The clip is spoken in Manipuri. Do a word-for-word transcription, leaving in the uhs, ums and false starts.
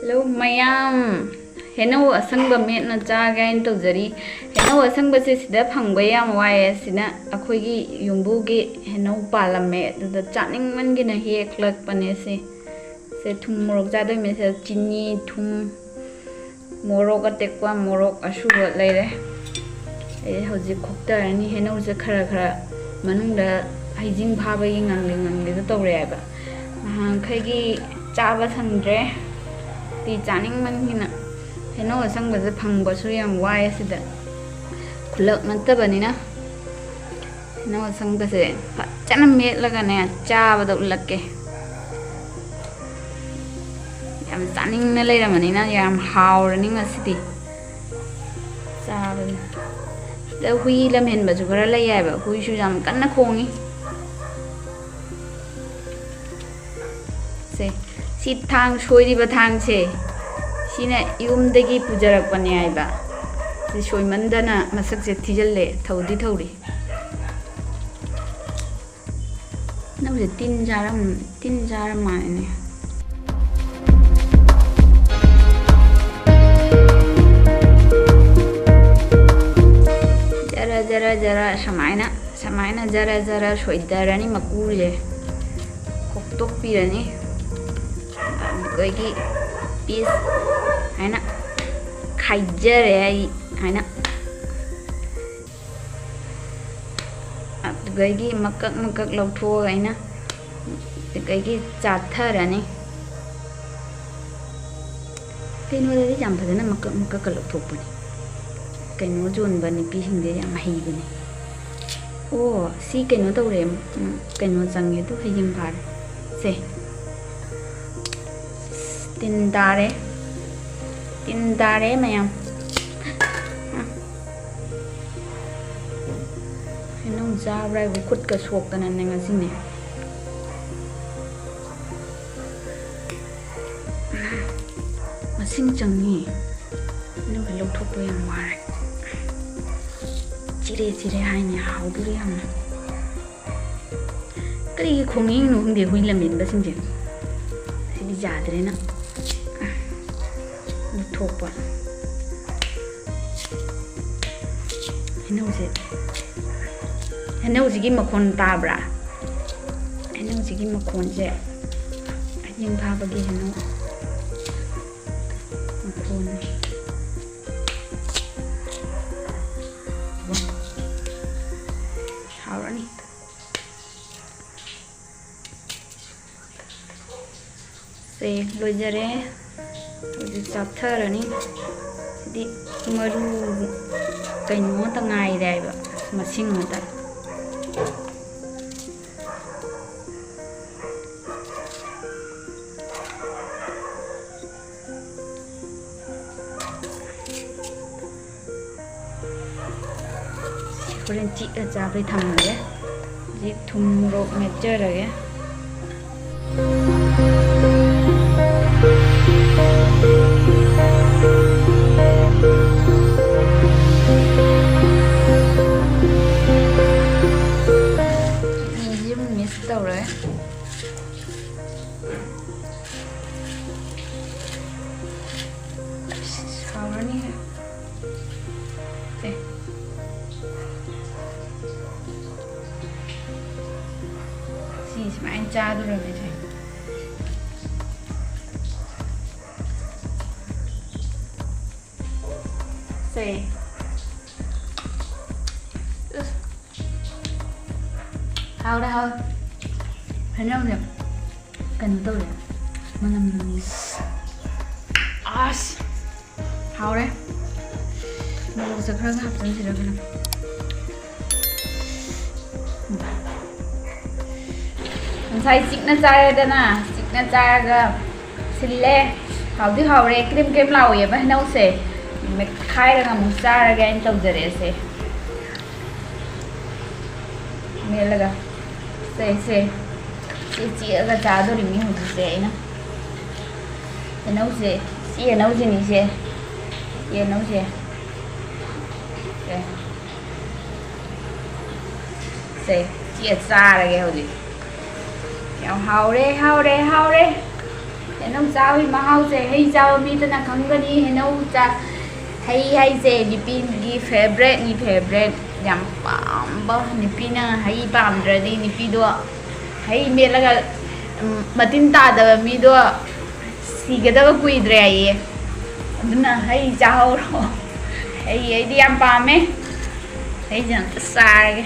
ꯍꯜꯂꯣ ꯃꯌꯥꯝ, ꯍꯩꯅꯧ ꯑꯁꯪꯕ ꯃꯦꯠꯅ ꯆꯥꯒꯦ ꯍꯥꯏꯅ ꯇꯧꯖꯔꯤ꯫ ꯍꯩꯅꯧ ꯑꯁꯪꯕꯁꯦ ꯁꯤꯗ ꯐꯪꯕ ꯌꯥꯝ ꯋꯥꯏꯑꯦ꯫ ꯁꯤꯅ ꯑꯩꯈꯣꯏꯒꯤ ꯌꯨꯝꯕꯨꯒꯤ ꯍꯩꯅꯧ ꯄꯥꯜꯂꯝꯃꯦ, ꯑꯗꯨꯗ ꯆꯥꯅꯤꯡꯃꯟꯒꯤꯅ ꯍꯦꯛꯂꯛꯄꯅꯦ꯫ ꯁꯦ, ꯁꯦ ꯊꯨꯝ ꯃꯣꯔꯣꯛ ꯆꯥꯗꯣꯏꯅꯦ꯫ ꯁꯤꯗ ꯆꯤꯅꯤ, ꯊꯨꯝ, ꯃꯣꯔꯣꯛ ꯑꯇꯦꯛꯄ, ꯃꯣꯔꯣꯛ ꯑꯁꯨꯕ ꯂꯩꯔꯦ꯫ ꯑꯩ ꯍꯧꯖꯤꯛ ꯈꯣꯛꯇꯔꯅꯤ꯫ ꯍꯩꯅꯧꯁꯦ ꯈꯔ ꯈꯔ ꯃꯅꯨꯡꯗ ꯍꯩꯖꯤꯡ ꯐꯥꯕꯒꯤ ꯉꯥꯡꯂꯤ ꯉꯥꯡꯂꯤꯗꯣ ꯇꯧꯔꯦ ꯍꯥꯏꯕ꯫ ꯅꯍꯥꯟꯈꯩꯒꯤ ꯆꯥꯕ ꯁꯪꯗ꯭ꯔꯦ꯫ ꯇꯤ ꯆꯥꯅꯤꯡꯃꯟꯒꯤꯅ꯫ ꯍꯩꯅꯧ ꯑꯁꯪꯕꯁꯦ ꯐꯪꯕꯁꯨ ꯌꯥꯝ ꯋꯥꯏ ꯑꯁꯤꯗ꯫ ꯈꯨꯜꯂꯛ ꯅꯠꯇꯕꯅꯤꯅ꯫ ꯍꯩꯅꯧ ꯑꯁꯪꯕꯁꯦ ꯐꯖꯅ ꯃꯦꯠꯂꯒꯅꯦ ꯆꯥꯕꯗ ꯎꯠꯂꯛꯀꯦ꯫ ꯌꯥꯝ ꯆꯥꯅꯤꯡꯅ ꯂꯩꯔꯝꯕꯅꯤꯅ ꯌꯥꯝ ꯍꯥꯎꯔꯅꯤ ꯉꯁꯤꯗꯤ꯫ ꯆꯥꯕꯗ꯫ ꯁꯤꯗ ꯍꯨꯏ ꯂꯝꯍꯦꯟꯕꯁꯨ ꯈꯔ ꯂꯩ ꯍꯥꯏꯕ꯫ ꯍꯨꯏꯁꯨ ꯌꯥꯝ ꯀꯟꯅ ꯈꯣꯡꯉꯤ꯫ ꯁꯦ, ꯁꯤ ꯊꯥꯡ ꯁꯣꯏꯔꯤꯕ ꯊꯥꯡꯁꯦ, ꯁꯤꯅ ꯌꯨꯝꯗꯒꯤ ꯄꯨꯖꯔꯛꯄꯅꯦ ꯍꯥꯏꯕ꯫ ꯁꯤ ꯁꯣꯏꯃꯟꯗꯅ ꯃꯁꯛꯁꯦ ꯊꯤꯖꯤꯜꯂꯦ, ꯊꯧꯗꯤ ꯊꯧꯔꯤ꯫ ꯅꯪꯁꯦ ꯇꯤꯟ ꯆꯥꯔꯝ-, ꯇꯤꯟ ꯆꯥꯔꯝ ꯃꯥꯜꯂꯦꯅꯦ꯫ ꯖꯔ, ꯖꯔ, ꯖꯔ, ꯁꯨꯃꯥꯏꯅ, ꯁꯨꯃꯥꯏꯅ ꯖꯔ, ꯖꯔ ꯁꯣꯏꯗꯔꯅꯤ ꯃꯀꯨꯁꯦ꯫ ꯈꯣꯛꯇꯣꯛꯄꯤꯔꯅꯤ꯫ ꯑꯗꯨꯗꯒꯤ ꯄꯤꯁ ꯍꯥꯏꯅ ꯈꯥꯏꯖꯔꯦ ꯑꯩ ꯍꯥꯏꯅ꯫ ꯑꯗꯨꯗꯒꯤ ꯃꯀꯛ ꯃꯀꯛ ꯂꯧꯊꯣꯛꯑꯒ ꯑꯩꯅ ꯑꯗꯨꯗꯒꯤ ꯆꯥꯊꯔꯅꯤ꯫ ꯀꯩꯅꯣꯗꯗꯤ ꯌꯥꯝ ꯐꯖꯅ ꯃꯀꯛ ꯃꯀꯛꯀ ꯂꯧꯊꯣꯛꯄꯅꯤ꯫ ꯀꯩꯅꯣ ꯌꯣꯟꯕ ꯅꯨꯄꯤꯁꯤꯡꯁꯦ ꯌꯥꯝ ꯍꯩꯕꯅꯤ꯫ ꯑꯣ, ꯁꯤ ꯀꯩꯅꯣ ꯇꯧꯔꯦ꯫ ꯎꯝ, ꯀꯩꯅꯣ ꯆꯪꯉꯦ꯫ ꯑꯗꯨ ꯍꯌꯦꯡ ꯐꯥꯔꯦ꯫ ꯁꯦ꯫ ꯇꯤꯟ ꯇꯥꯔꯦ꯫ ꯇꯤꯟ ꯇꯥꯔꯦ ꯃꯌꯥꯝ꯫ ꯍꯩꯅꯧ ꯆꯥꯕ꯭ꯔꯥ ꯍꯥꯏꯕꯨ ꯈꯨꯠꯀ ꯁꯣꯛꯇꯅꯅꯦ ꯉꯁꯤꯅꯦ꯫ ꯃꯁꯤꯡ ꯆꯪꯉꯤ꯫ ꯑꯗꯨꯒ ꯂꯧꯊꯣꯛꯄ ꯌꯥꯝ ꯋꯥꯔꯦ꯫ ꯆꯤꯔꯦ ꯆꯤꯔꯦ ꯍꯥꯏꯅꯦ, ꯍꯥꯎꯗꯣꯔꯦ ꯌꯥꯝꯅ꯫ ꯀꯔꯤꯒꯤ ꯈꯣꯡꯉꯤꯡꯅꯣ ꯈꯪꯗꯦ ꯍꯨꯏ ꯂꯝꯍꯦꯟꯕꯁꯤꯡꯁꯦ꯫ ꯁꯤꯗꯤ ꯌꯥꯗ꯭ꯔꯦꯅ꯫ ꯊꯣꯛꯄ꯫ ꯍꯩꯅꯧꯁꯦ, ꯍꯩꯅꯧꯁꯤꯒꯤ ꯃꯈꯣꯟ ꯇꯥꯕ꯭ꯔꯥ? ꯍꯩꯅꯧꯁꯤꯒꯤ ꯃꯈꯣꯟꯁꯦ, ꯍꯌꯦꯡ ꯐꯥꯕꯒꯤ ꯍꯩꯅꯧ ꯃꯈꯣꯟꯅꯤ꯫ ꯍꯥꯎꯔꯅꯤ꯫ ꯁꯦ, ꯂꯣꯏꯖꯔꯦ꯫ ꯍꯧꯖꯤꯛ ꯆꯥꯊꯔꯅꯤ꯫ ꯁꯤꯗꯤ ꯃꯔꯨ ꯀꯩꯅꯣ ꯉꯥꯛꯇ ꯉꯥꯏꯔꯦ ꯍꯥꯏꯕ, ꯃꯁꯤꯡ ꯉꯥꯛꯇ꯫ ꯍꯣꯔꯦꯟ ꯆꯤꯛꯑ ꯆꯥꯕꯩ ꯊꯝꯃꯒꯦ꯫ ꯍꯧꯖꯤꯛ ꯊꯨꯝ ꯃꯣꯔꯣꯛ ꯃꯦꯠꯆꯔꯒꯦ꯫ ꯆꯤꯛꯅꯤꯁꯤ ꯑꯃꯨꯛ ꯃꯤꯛꯁ ꯇꯧꯔꯦ꯫ ꯑꯁ, ꯍꯥꯎꯔꯅꯤꯍꯦ꯫ ꯁꯦ꯫ ꯁꯤ ꯁꯨꯃꯥꯏꯅ ꯆꯥꯗꯣꯔꯕꯅꯦ ꯁꯦ꯫ ꯁꯦ꯫ ꯎꯁ꯫ ꯍꯥꯎꯔꯦ, ꯍꯥꯎꯔꯦ꯫ ꯍꯩꯅꯧꯁꯦ ꯀꯩꯅꯣ ꯇꯧꯔꯦ, ꯃꯅꯝ ꯅꯝꯃꯤ꯫ ꯑꯁ! ꯍꯥꯎꯔꯦ꯫ ꯃꯣꯔꯣꯛꯁꯦ ꯈꯔꯒ ꯍꯥꯞꯆꯤꯟꯁꯤꯔ ꯈꯪꯗꯦ꯫ ꯉꯁꯥꯏ ꯆꯤꯛꯅ ꯆꯥꯔꯦꯗꯅ, ꯆꯤꯛꯅ ꯆꯥꯔꯒ ꯁꯤꯜꯂꯦ꯫ ꯍꯥꯎꯗꯤ ꯍꯥꯎꯔꯦ, ꯀ꯭ꯔꯤꯝ ꯀ꯭ꯔꯤꯝ ꯂꯥꯎꯋꯦꯕ ꯍꯩꯅꯧꯁꯦ꯫ ꯃꯦꯠꯈꯥꯏꯔꯒ ꯑꯃꯨꯛ ꯆꯥꯔꯒꯦ ꯍꯥꯏꯅ ꯇꯧꯖꯔꯦꯁꯦ꯫ ꯃꯦꯠꯂꯒ ꯁꯦ, ꯁꯦ, ꯁꯤ ꯆꯤꯛꯑꯒ ꯆꯥꯗꯣꯔꯤꯃꯤ ꯍꯧꯖꯤꯛꯁꯦ ꯑꯩꯅ꯫ ꯍꯩꯅꯧꯁꯦ, ꯁꯤ ꯍꯩꯅꯧꯁꯤꯅꯤꯁꯦ, ꯁꯤ ꯍꯩꯅꯧꯁꯦ꯫ ꯁꯦ꯫ ꯁꯦ, ꯆꯤꯛꯑ ꯆꯥꯔꯒꯦ ꯍꯧꯖꯤꯛ꯫ ꯌꯥꯝ ꯍꯥꯎꯔꯦ, ꯍꯥꯎꯔꯦ, ꯍꯥꯎꯔꯦ꯫ ꯍꯩꯅꯧ ꯆꯥꯕꯒꯤ ꯃꯍꯥꯎꯁꯦ ꯍꯩ ꯆꯥꯕ ꯃꯤꯗꯅ ꯈꯪꯒꯅꯤ꯫ ꯍꯩꯅꯧ ꯆꯥ ꯍꯩ ꯍꯥꯏꯁꯦ ꯅꯨꯄꯤꯒꯤ ꯐꯦꯕꯔꯦꯠꯅꯤ, ꯐꯦꯕꯔꯦꯠ꯫ ꯌꯥꯝ ꯄꯥꯝꯕ ꯅꯨꯄꯤꯅ ꯍꯩ ꯄꯥꯝꯗ꯭ꯔꯗꯤ ꯅꯨꯄꯤꯗꯣ ꯍꯩ ꯃꯦꯠꯂꯒ, ꯎꯝ, ꯃꯇꯤꯟ ꯇꯥꯗꯕ ꯃꯤꯗꯣ ꯁꯤꯒꯗꯕ ꯀꯨꯏꯗ꯭ꯔꯦ ꯍꯥꯏꯌꯦ꯫ ꯑꯗꯨꯅ ꯍꯩ ꯆꯥꯍꯧꯔꯣ꯫ ꯍꯩ ꯑꯩꯗꯤ ꯌꯥꯝ ꯄꯥꯝꯃꯦ꯫ ꯍꯩꯁꯦ ꯑꯝꯇ ꯆꯥꯔꯒꯦ꯫